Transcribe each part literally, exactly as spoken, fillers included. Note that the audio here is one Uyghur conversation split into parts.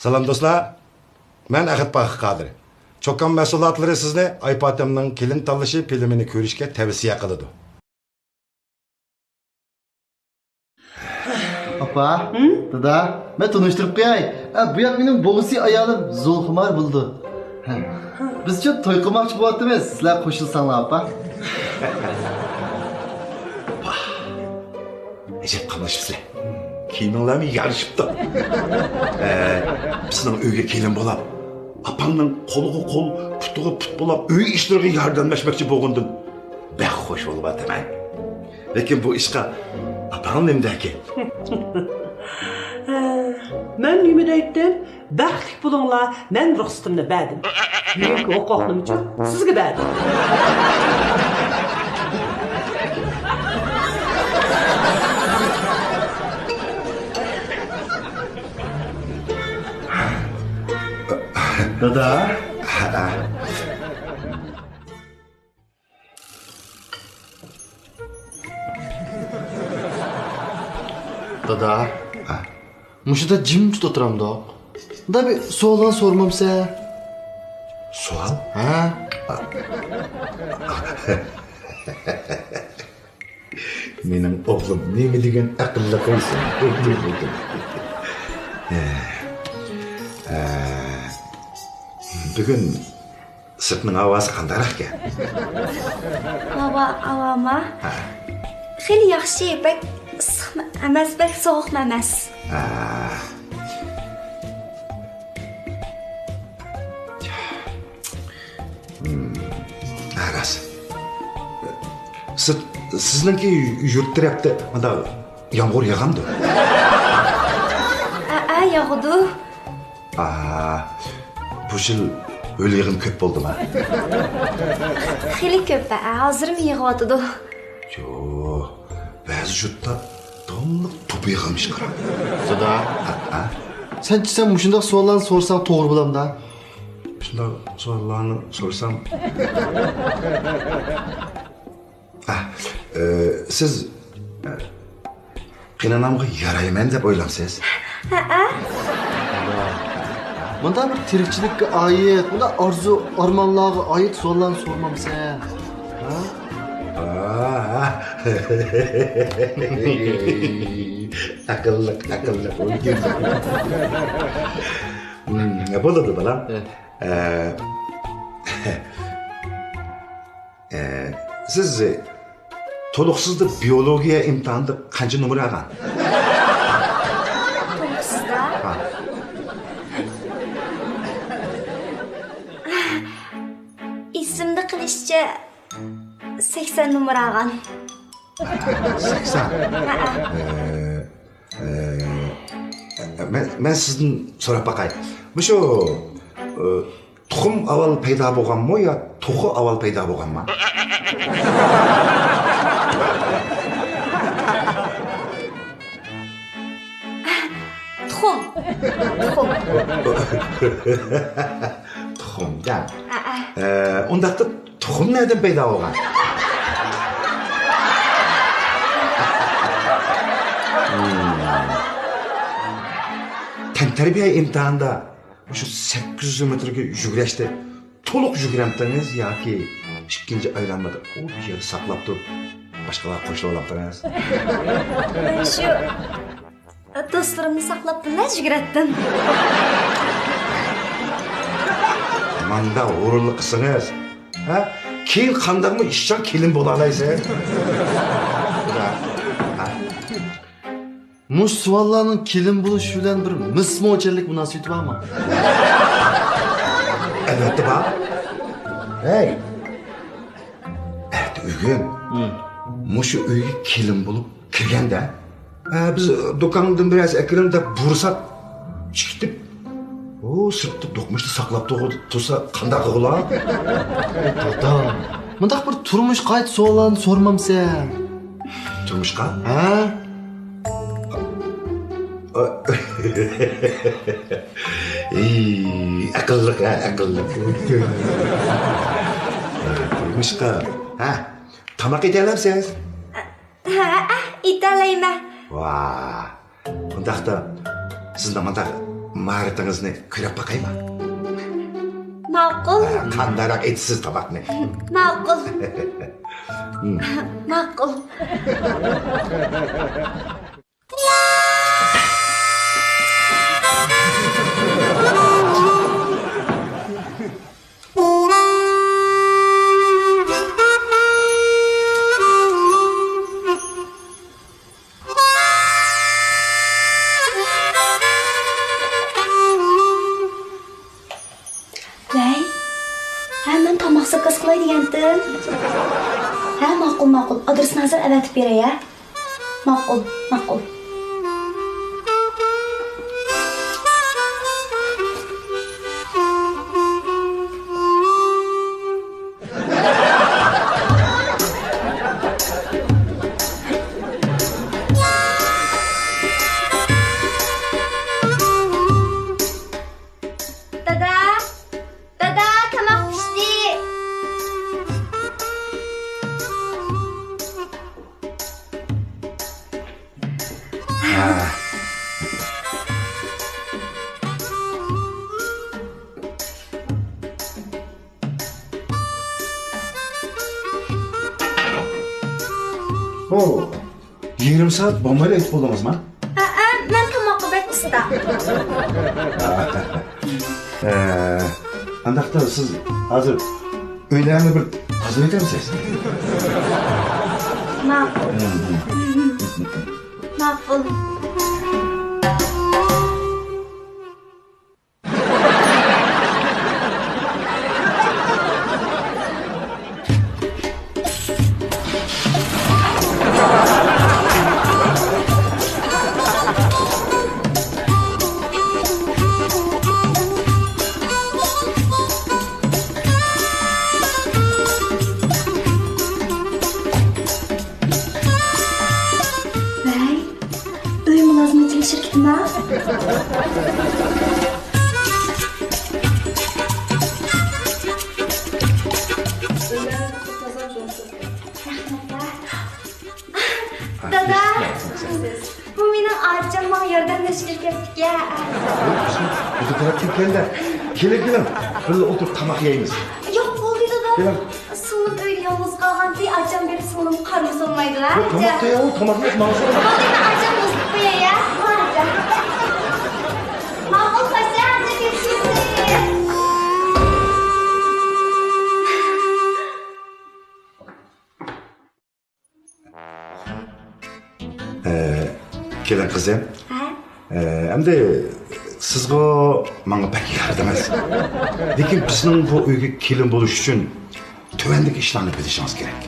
سالام دوستلار، مەن ئەخەت پاخىر قادىر. چوكان مەھسۇلاتلىرى سىزنى ئايپاتەمنىڭ كېلىن تاللىشى فىلىمىنى كۆرۈشكە تەۋسىيە قىلىدۇ. ئاپا، دادا، مەن تونۇشتۇرۇپ قوياي. ئە، بۇ ياق مېنىڭ بوغۇسى ئايالىم زۇلخۇمار بولىدۇ. ھە، بىزچۇ توي قىلماقچى بولۇۋاتىمىز. سىلەر قوشۇلساڭلار، ئاپا. ئەجەب قاملىشىپسىلەر. كىيىمىڭلارمۇ يارىشىپتۇ. ئە، بىزنىڭ ئۆيگە كېلىن بولاپ، ئاپاڭنىڭ قولىغا قول، پۇتىغا پۇت بولاپ، ئۆي ئىشلىرىغا ياردەملەشمەكچى بولغىنىدىن بەك خوش بولۇۋاتىمەن. لېكىن بۇ ئىشقا ئاپاڭ نېمە دەركەن؟ مەن نېمە دەيتتىم؟ بەختلىك بولۇڭلار، مەن رۇخسىتىمنى بەردىم. بۈگۈنكى ھوقۇقنىمۇچۇ سىزگە بەردىم. دادا. دادا، ھە. مۇشۇدا جىمجىت ئولتۇرامدۇق؟ دا بىر سوئاللارنى سورىمامسەن؟ سوئال؟ ھە؟ مېنىڭ ئوغلۇم نېمە دېگەن ئەقىللىق ئىكەن. بۈگۈن سىرتنىڭ ھاۋاسى قانداقراق ئىكەن؟ ھاۋا، ھاۋامۇ؟ ھە. خېلى ياخشى، بەك ئىسسىقمۇ ئەمەس، بەك سوغۇقمۇ ئەمەس. ھە. ھە، راست. سىز، سىزنىڭكى يۇرت تەرەپتە مۇنداق يامغۇر ياغامدۇ؟ ھە، ھە، ياغىدۇ. ئا، بۇ يىل ھۆل يېغىن كۆپ بولدىما؟ خېلى كۆپ، ھازىرمۇ يېغىۋاتىدۇ. يوق، بەزى يۇرتتا داۋاملىق توپا يېغىنمىش قارا. دادا، ھە؟ سەنچە سەن مۇشۇنداق سوئاللارنى سورىساڭ توغرا بولامدا؟ شۇنداق سوئاللارنى سورىسام. ئە، ئە، سىز، ئە، قېينانامغا يارايمەن دەپ ئويلامسىز؟ ھەئە. مۇنداق بىر تىرىكچىلىككە ئائىت، مۇنداق ئارزۇ، ئارمانلارغا ئائىت سوئاللارنى سورىمامسەن؟ ھە؟ ئەقىللىق، ئەقىللىق، ئۆگەن. بولىدۇ، بالام. ئە، ئە، سىز تولۇقسىزدا بىيولوگىيە ئىمتىھانىدا قانچە نومۇر ئالغان؟ تولۇقسىزدا؟ ھا. ئېسىمدە قېلىشىچە، سەكسەن نومۇر ئالغان. سەكسەن؟ ھەئە. ئە، ئە، مەن، مەن سىزدىن سوراپ باقاي. مۇشۇ، ئە، تۇخۇم ئاۋۋال پەيدا بولغانمۇ يا توخۇ ئاۋۋال پەيدا بولغانما؟ تۇخۇم. تۇخۇم. تۇخۇم، جان. ئە، ئە. ئە، ئۇنداقتا تۇخۇم نەدىن پەيدا بولغان؟ تەنتەربىيە ئىمتىھانىدا مۇشۇ سەككىز يۈز مېتىرگە يۈگۈرۈشتە تولۇق يۈگۈرەمتىڭىز ياكى ئىككىنچى ئايلانمىدا ئۇ بۇ يەردە ساقلاپ تۇرۇپ، باشقىلارغا قوشۇلۇۋالامتىڭىز؟ مەن شۇ دوستلىرىمنى ساقلاپلا يۈگۈرەتتىم. مانداق ھۇرۇنلۇق قىلسىڭىز، ھە؟ كېيىن قانداقمۇ ئىشچان كېلىن بولالايسىز؟ مۇشۇ سوئاللارنىڭ كېلىن بولۇش بىلەن بىر مىس موچەنلىك مۇناسىۋىتى بارمۇ؟ ئەلۋەتتە بار. ھەي! ئەتە ئۆگۈن مۇشۇ ئۆيگە كېلىن بولۇپ كىرگەندە، ھە، بىز دۇكاندىن بىرەرسى ئەكىرىڭ دەپ بۇرساق، چىقىتىپ، ئۇ سىرتتا دوقمۇشتا ساقلاپ تۇرغۇ-، تۇرسا قانداق قىلغۇلار؟ دادا، مۇنداق بىر تۇرمۇش قائىدە سوئاللارنى سورىمامسەن؟ تۇرمۇشقا؟ ھە؟ ئەي، ئەقىللىق، ھە، ئەقىللىق. تۇرمۇشقا، ھە، تاماق ئېتەلەمسىز؟ ھە، ئېتەلەيمەن. ۋا، ئۇنداقتا سىزنى مۇنداق ماھارىتىڭىزنى كۆرۈپ باقايمۇ؟ ماقۇل. ھە، قانداقراق ئېتىسىز تاماقنى؟ ماقۇل. ماقۇل. ۋەي، ھە، مەن تاماق زاكاز قىلاي دېگەنتىم. ھە، ماقۇل، ماقۇل. ئادرېسىنى ھازىر ئەۋەتىپ بېرەي، ھە. ماقۇل، ماقۇل. دادا! دادا، تاماق پىشتى! ھە. ھو، يېرىم سائەت بولمايلا ئېتىپ بولدىڭىزما؟ ھەئە، مەن تاماققا بەك ئۇستا. ئە، ئانداقتا سىز ھازىر ئۆيلەرنى بىر تازىلىۋېتەمسىز؟ ماقۇل. ماقۇل. ۋەي، ئۆي مۇلازىمەتچىلىك شىركىتىما؟ رەھمەتلەر. دادا، بۇ مېنىڭ ئاچام ماڭا ياردەملەشكىلى كەپتىكەن. بىزنىڭ تەرەپتىن كەلدى. كېلىڭ، كېلىڭ. بىرگە ئولتۇرۇپ تاماق يەيمىز. ياق، بولدى، دادا. كېلىڭ. سىڭلىم ئۆيدە يالغۇز قالغانتى، ئاچام بېرىپ سىڭلىمگە قارىمىسا بولمايدىلا. ياق، تاماقتا ياۋۇ، تاماقنى ماڭا سوراڭ. بولدى، مەن ئاچامنى ئۇزىتىپ قوياي، يا. ماڭا ئاچام. ماقۇل، خوشە، ئاچا كېلىشىمىز. ئە، كېلىڭ قىزىم. ھە؟ ئە، ئەمدى سىزغۇ ماڭا بەك يارىدىڭىز. لېكىن بىزنىڭ بۇ ئۆيگە كېلىن بولۇش ئۈچۈن تۆۋەندىكى ئىشلارنى بىلىشىڭىز كېرەك.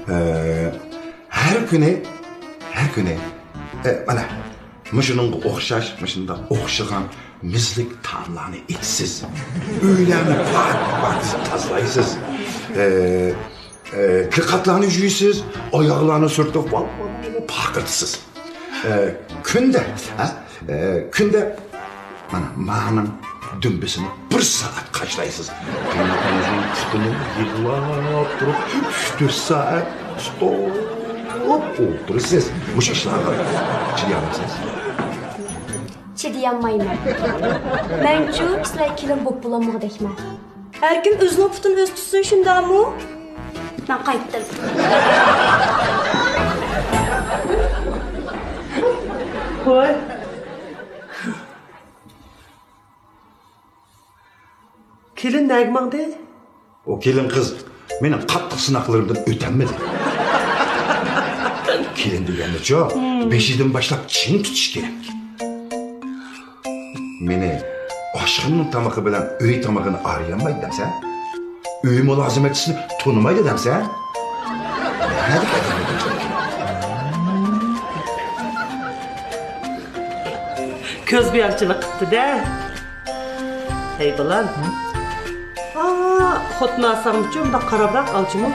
ئە، ھەر كۈنى، ھەر كۈنى، ئە، مانا، مۇشۇنىڭغا ئوخشاش، مۇشۇنداق ئوخشىغان مىزلىك تائاملارنى ئېتىسىز. ئۆيلەرنى پاك-پاكىز تازىلايسىز. ئە، ئە، كىرقاتلارنى يۇيىسىز، ئاياغلارنى سۈرتۈپ، ۋال-ۋال پارقىرىتىسىز. ئە، كۈندە، ھە؟ ئە، كۈندە، مانا، مانىڭ دۈمبىسىنى بىر سائەت قاچىلايسىز. قېرىنداشىڭىزنىڭ پۇتىنى يىغلاپ تۇرۇپ، ئۈچ-تۆت سائەت تۇتۇپ ئولتۇرىسىز. مۇشۇ ئىشلارغا چىدىيالامسىز؟ چىدىيالمايمەن. مەنچۇ سىلەر كېلىن بوپ بولالمىغۇدەكمەن. ھەركىم ئۆزىنىڭ پۇتىنى ئۆزى تۇتسۇن، شۇنداقمۇ؟ مەن قايتتىم. ۋاي. كېلىن نەگە ماڭدى؟ ئۇ كېلىن قىز مېنىڭ قاتتىق سىناقلىرىمدىن ئۆتەلمىدى. كېلىن دېگەننىچۇ، بېشىدىن باشلاپ چىڭ تۇتۇش كېرەك. مېنى ئاشخانىنىڭ تامىقى بىلەن ئۆي تامىقىنى ئايرىيالمايدۇ دەمسەن؟ ئۆي مۇلازىمەتچىسىنى تونۇمايدۇ دەمسەن؟ كۆز بوياقچىلىق قىپتۇ-دە. ھەي بالام. ھا، خوتۇن ئالساڭمۇچۇ، مۇنداق قارابراق ئالچىمۇ.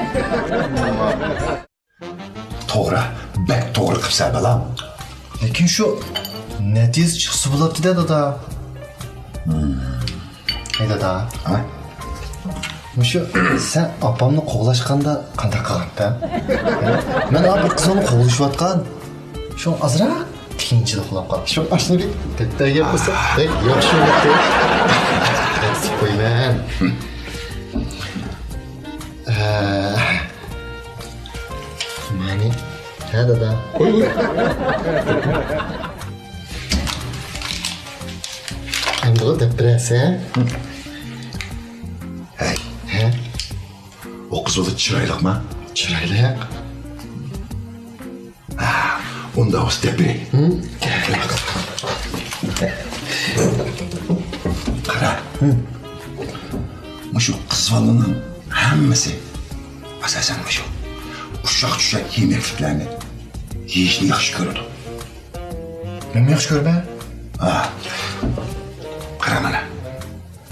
توغرا، بەك توغرا قىپسەن بالام. لېكىن شۇ نەتىجە چىقسا بولاتتى-دە، دادا. ھەي دادا. ھە؟ مۇشۇ سەن ئاپامنى قوغلاشقاندا قانداق قىلغانتىڭ؟ مەن ھە بىر قىزنى قوغلىشىۋاتقان. شۇڭا ئازراق قىيىنچىلىق بولۇپ قالدى. شۇ ئاشنى بىر دەپتەرگە يازسا بەك ياخشى بولاتتى. يازىپ قويىمەن. ھە. مانى. ھە، دادا. ئەمدىغۇ دەپ بېرەسەن. ھەي. ھە؟ ئۇ قىز بالا چىرايلىقما؟ چىرايلىق. ھە، ئۇنداق بولسا دەپ بېرەي. ھە؟ قارا. ھە. مۇشۇ قىز بالىنىڭ ھەممىسى، ئاساسەن مۇشۇ ئۇششاق-چۈششەك يېمەكلىكلەرنى يېيىشنى ياخشى كۆرىدۇ. مەنمۇ ياخشى كۆرىمەن. ھە. قارا مانا.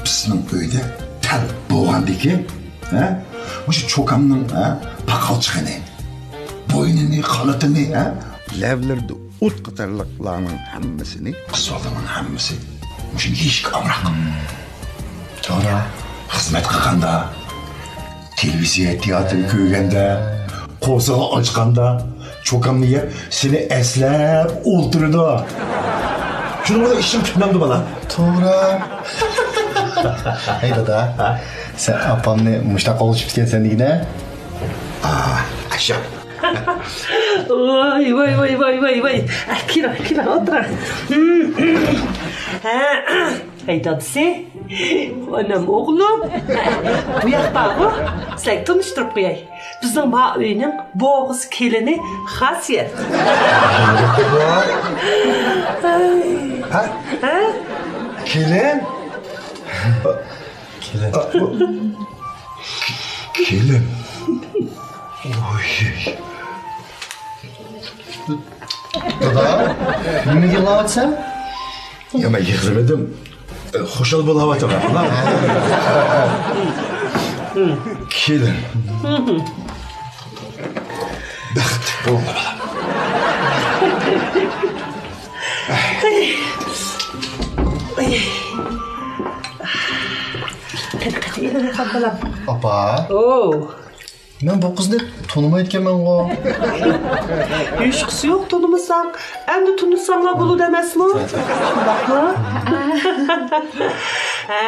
بىزنىڭ ئۆيدە تەل بولغاندىكىن، ھە؟ مۇشۇ چوكامنىڭ، ھە؟ پاقالچىقىنى، بوينىنى، قانىتىنى، ھە؟ لەۋلىرىدە ئوت قاتارلىقلارنىڭ ھەممىسىنى. قىز بالىنىڭ ھەممىسى مۇشۇنى يېيىشكە ئامراق. توغرا. خىزمەت قىلغاندا، تېلېۋىزىيە، تىياتىر كۆرگەندە، قورسىقى ئاچقاندا، چوكامنى يەپ، سېنى ئەسلەپ ئولتۇرىدۇ. شۇنىڭ بىلەن ئىشىڭ پۈتمەمدۇ، بالا؟ توغرا. ھەي، دادا. ھە؟ سەن ئاپامنى مۇشتاق قوغلىشىپ كەتكەنسەن دېگىنە. ئا، ئاشۇ. ۋاي، ۋاي، ۋاي. ئە، كېلىڭ، كېلىڭ، ئولتۇرۇڭ. ھە. ھەي دادىسى، ئانام ئوغلۇم، بۇ ياق بارغۇ، سىلەرگە تونۇشتۇرۇپ قوياي. بىزنىڭ ما ئۆينىڭ بوغۇز كېلىنى خاسىيەت. ھە؟ ھە؟ كېلىن؟ كېلىن. كېلىن. ۋوي. دادا، نېمىگە يىغلاۋاتىسەن؟ يا، مەن يىغلىمىدىم. خۇشال بولاۋاتىمەن. كېلىن. بەختلىك بولغىلى، بالام. قېنى، قېنى، ئېلىڭنى قاپ، بالام. ئاپا. ئوو. مەن بۇ قىزنى تونۇمايدىكەنمەنغۇ. ھېچقىسى يوق، تونۇمىساڭ. ئەمدى تونۇساڭلار بولىدۇ ئەمەسمۇ؟ شۇنداقمۇ؟ ھە.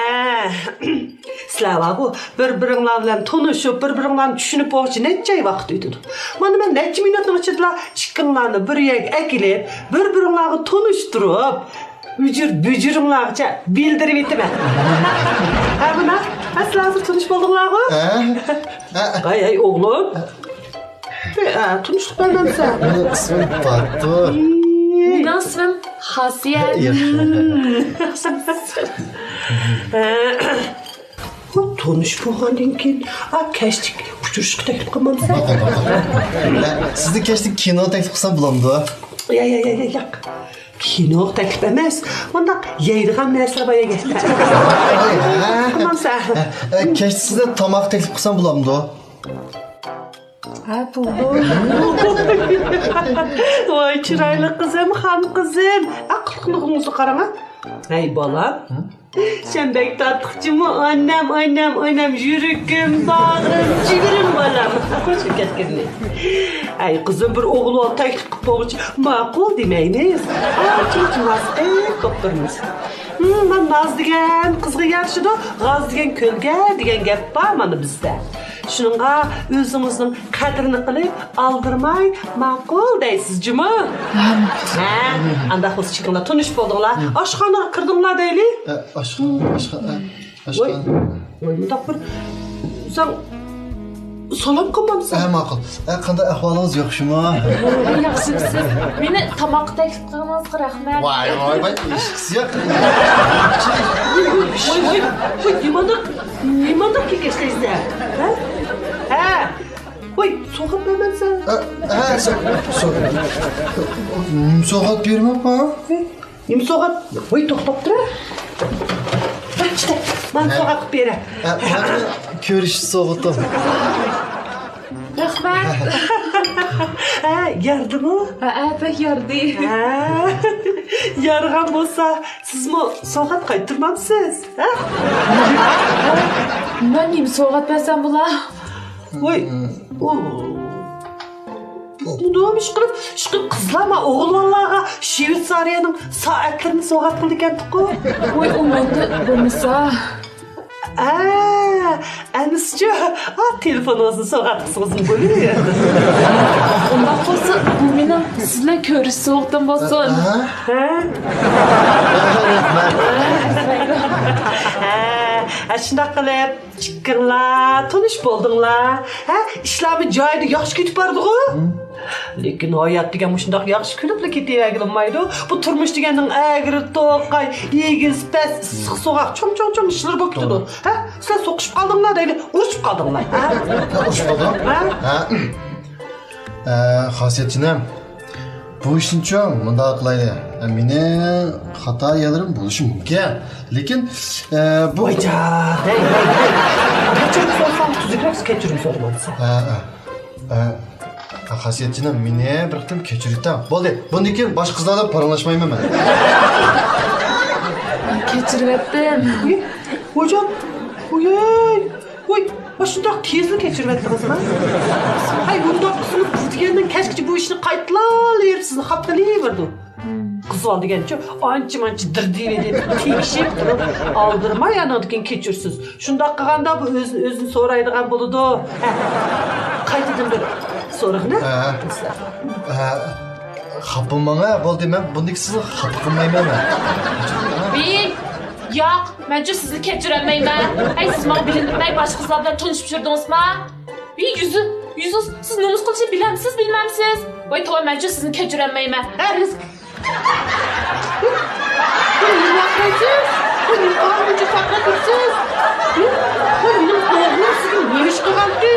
سىلەر بارغۇ، بىر-بىرىڭلار بىلەن تونۇشۇپ، بىر-بىرىڭلارنى چۈشىنىپ بولغۇچە نەچچە ئاي ۋاقىت ئۆتىدۇ. مانا مەن نەچچە مىنۇتنىڭ ئىچىدىلا ئىككىڭلارنى بىر يەرگە ئەكېلىپ، بىر-بىرىڭلارغا تونۇشتۇرۇپ، ئۈجۈر-بۈجۈرۈڭلارغىچە بىلدۈرۈۋېتىمەن. ھە، مانا، ھە، سىلەر ھازىر تونۇش بولدۇڭلارغۇ؟ ھە؟ ھە؟ ھەي، ھەي، ئوغلۇم. ھە، تونۇشلۇق بەرمەمسەن؟ مېنىڭ ئىسمىم باتۇر. مېنىڭ ئىسمىم خاسىيەت. ياخشى. ھە. تونۇش بولغاندىن كېيىن، ئا، كەچلىك ئۇچرىشىشقا تەكلىپ قىلمامسەن؟ ماقۇل، ماقۇل. ھە، سىزنى كەچلىك كىنو تەكلىپ قىلسام بولامدۇ؟ ياق، ياق، ياق، ياق، ياق. كىنو تەكلىپ ئەمەس، مۇنداق يەيدىغان نەرسىلەر بار ئەگەر. قىلمامسەن؟ ھە، ھە، كەچلىك سىزنى تاماق تەكلىپ قىلسام بولامدۇ؟ ھە، بولىدۇ. ۋاي، چىرايلىق قىزىم، خان قىزىم. ئە، قىلىقىڭىزغا قاراڭ، ھە. ھەي، بالام. ھە؟ سەن بەك تاتلىق جۇمۇ، ئانام، ئانام، ئانام، يۈرىكىم، باغرىم، جىگىرىم، بالام. قوشۇپ كەتكىنىنى. ئەي، قىزىم، بىر ئوغۇل بالا تەكلىپ قىلىپ بولغۇچە ماقۇل دېمەيمىز. ئاچ-ئاچ ماس قىلىپ بولۇپ تۇرىمىز. ھىم، مانا ناز دېگەن قىزغا يارىشىدۇ، غاز دېگەن كۆلگە دېگەن گەپ بار مانا بىزدە. شۇنىڭغا ئۆزىڭىزنىڭ قەدرىنى قىلىپ، ئالدىرىماي، ماقۇل دەيسىز جۇمۇ؟ ھە، ماقۇل. ھە، ئانداق بولسا چىقىڭلار، تونۇش بولدۇڭلار. ھە. ئاشخانىغا كىردىڭلار دەيلى. ھە، ئاشخانا، ئاشخانا، ھە، ۋاي، ئاشخانا. ۋاي، مۇنداق بىر، سەن سالام قىلمامسەن؟ ھە، ماقۇل. ھە، قانداق ئەھۋالىڭىز، ياخشىمۇ؟ ھە، ياخشىمسىز؟ مېنى تاماققا تەكلىپ قىلغىنىڭىزغا رەھمەت. ۋاي، ۋاي، ۋاي، ھېچقىسى يوق. ۋاي، ۋاي، ۋاي، نېمانداق، نېمانداق كېكەچلەيسەن؟ ھە؟ ھە؟ ۋاي، سوغات بەرمەمسەن؟ ھە، ھە، سو-، سو-، سوغات بەرمەپمۇ؟ نېمە سوغات؟ ۋاي، توختاپ تۇر. ھە، ئىشتە، مانا ھە. سوغات قىلىپ بېرە. ھە، مانا كۆرۈش سوغىتىم. رەھمەت. ھە، ياردىمۇ؟ ھە، ھە، بەك ياردى. ھە، يارىغان بولسا، سىزمۇ سوغات قايتۇرمامسىز؟ ھە؟ مەن نېمە سوغات بەرسەم بولا؟ ۋاي، ئۇ. نېمە ئىش قىلىپ، ئىشقىلىپ قىزلار ما ئوغۇل بالىلارغا شۋېتسارىيەنىڭ سائەتلىرىنى سوۋغات قىلىدىكەنتۇققۇ. ۋاي، ئۇ مەندە بولمىسا. ئە، ئەمىسىچۇ، ئا، تېلېفونىڭىزنى سوۋغات قىلسىڭىزمۇ بولىدۇ. ئۇنداق بولسا، بۇ مېنىڭ سىز بىلەن كۆرۈش سوۋغىتىم بولسۇن. ھە؟ ھە؟ ھە، ھە، شۇنداق قىلىپ، ئىككىڭلار تونۇش بولدۇڭلار. ھە؟ ئىشلارمۇ جايىدا ياخشى كېتىپ بارىدىغۇ؟ لېكىن ھايات دېگەن مۇشۇنداق ياخشى كۈلۈپلا كېتىۋەرگىلى بولمايدۇ. بۇ تۇرمۇش دېگەننىڭ ئەگرى توقاي، ئېگىز پەس، ئىسسىق سوغۇق، چوڭ چوڭ چوڭ ئىشلىرى بولۇپ كېتىدۇ. ھە؟ سىلەر سوقۇشۇپ قالدىڭلار دەيلى، ئۇرۇشۇپ قالدىڭلار. ھە؟ ھە، ئۇرۇشۇپ قالدىڭ؟ ھە؟ ھە. ئە، خاسىيەت جېنىم، بۇ ئىشنىچۇ مۇنداق قىلايلى. ئە، مېنىڭ خاتا يەرلىرىم بولۇشى مۇمكىن. لېكىن، ئە، بۇ ۋايجان، ھەي، ھەي، ھەي. كەچۈرۈم سورىسام تۈزۈكرەك، كەچۈرۈم سورىمامسەن. ھە، ھە. ئە، خاسىيەت جېنىم، مېنى بىر قېتىم كەچۈرۈۋېتىڭ. بولدى، بۇندىن كېيىن باشقا قىزلار بىلەن پاراڭلاشمايمەن مەن. كەچۈرۈۋەتتىم. ۋايجان، ۋاي. ۋاي، مۇشۇنداق تېزلا كەچۈرۈۋەتتىڭىزما؟ ھەي، بۇنداق قىزنى بۇ دېگەندىن كەچكىچە بۇ ئىشنى قايتىلاۋېرىپ سىزنى خاپىلىۋېرىدۇ. قىزۋال دېگەنچۇ، ئانچە-مانچە دىردىۋېلىپ، تېگىشىپ تۇرۇپ، ئالدىرىماي ئانىڭدىن كېيىن كەچۈرسىز. شۇنداق قىلغاندا بۇ ئۆزىنى ئۆزىنى سورايدىغان بولىدۇ. ھە، قايتىدىن بىر سورىغىنە. ھە. ھە، خاپا بولماڭ، ھە، بولدى، مەن بۇندىن كېيىن سىزنى خاپا قىلمايمەن مەن. ۋىي، ياق، مەنچۇ سىزنى كەچۈرەلمەيمەن. ھەي، سىز ماڭا بىلىنمەي باشقا قىزلار بىلەن تونۇشۇپ يۈردىڭىزما؟ ۋىي، يۈزى، يۈزى، سىز نومۇس قىلىشنى بىلەمسىز، بىلمەمسىز؟ ۋاي، توۋا، مەنچۇ سىزنى كەچۈرەلمەيمەن. ھە، بىز بۇ نېمە قىلىسىز؟ بۇ نېمە قىلغانمىجىز تارقىتىپسىز؟ بۇ مېنىڭ ئوغلۇم سىزگە نېمە ئىش قىلغانتى؟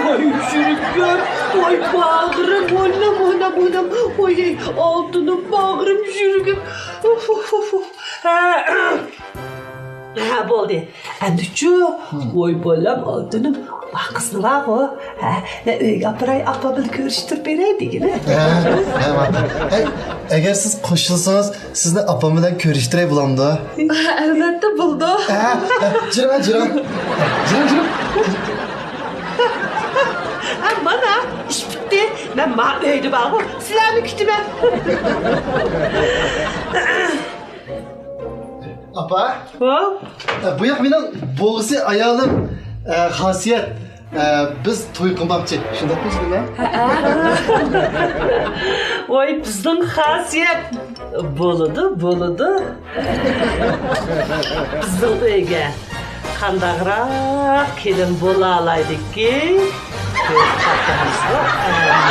ۋاي يۈرىكىم، ۋاي باغرىم، ئانام، ئانام، ئانام، ۋاي ئالتۇنۇم، باغرىم، يۈرىكىم. ئۇف، ئۇف، ئۇف، ئۇف. ھە، ھە، بولدى. ئەمدىچۇ، ۋاي بالام، ئالتۇنۇم، بۇ قىزنى بارغۇ، ھە، مەن ئۆيگە ئاپىراي، ئاپام بىلەن كۆرۈشتۈرۈپ بېرەي دېگىنى. ھە، ھە، ماقۇل. ئەي، ئەگەر سىز قوشۇلسىڭىز، سىزنى ئاپام بىلەن كۆرۈشتۈرەي بولامدۇ؟ ئەلۋەتتە بولىدۇ. ھە، ھە، جۈرۈڭ، جۈرۈڭ. جۈرۈڭ، جۈرۈڭ. ھە، مانا، ئىش پۈتتى. مەن ما ئۆيدە بارغۇ، سىلەرنى كۈتىمەن. ئاپا. ھە؟ ئە، بۇ ياق مېنىڭ بوغىسى ئايالىم، ئە، خاسىيەت. ئە، بىز توي قىلماقچى. شۇنداقمۇ سىلەر؟ ھەئە. ۋاي، بىزنىڭ خاسىيەت. بولىدۇ، بولىدۇ. بىزنىڭ ئۆيگە قانداقراق كېلىن بولالايدىكىن؟ كۆرۈپ باقىمىزغۇ ئەمدى.